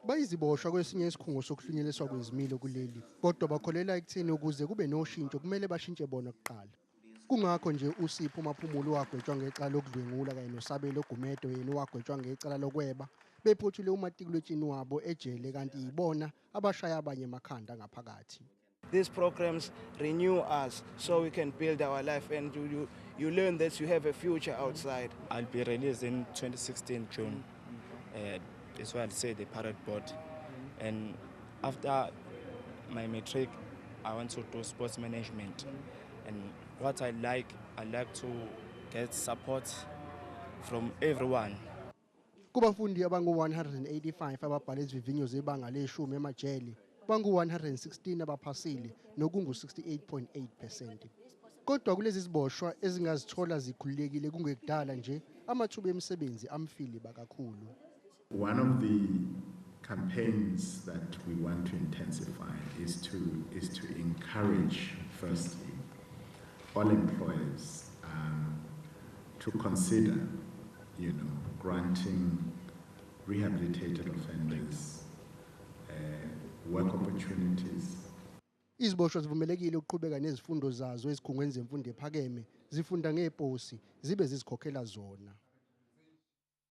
Bayiziboshwa kwesinye isikhungo sokuhlunyeleliswa kwezimilo kuleli, kodwa bakholelwa ekutheni ukuze kube noshintsho kumele bashintshe bona kuqala. Kungakho nje uSipho Maphumulo wagwetshwa ngecala lokudlwengula kanye noSabelo Gumede yena wagwetshwa ngecala lokweba, bephothule umatikuletsheni wabo ejele kanti yibona abashaya abanye emakhanda ngaphakathi. These programs renew us so we can build our life, and you learn that you have a future outside. I'll be released in 2016 June. That's why I'll say the parole board. And after my matric, I want to do sports management. And what I like to get support from everyone. Kubafundi abangu-185 ababhale izivivinyo zebanga leshumi emajele, bangu-116 abaphasile nokungu-68.8%. Kodwa kulezi ziboshwa ezingazithola zikhululekile kungekudala nje amathuba emisebenzi amfiliba kakhulu. One of the campaigns that we want to intensify is to encourage, firstly, all employers to consider granting rehabilitated offenders work opportunities. Iziboshwa zivumelekile ukuqhubeka nezifundo zazo ezikhungweni zemfundo ephakeme, zifunda ngeposi zibe zizikhokhela zona.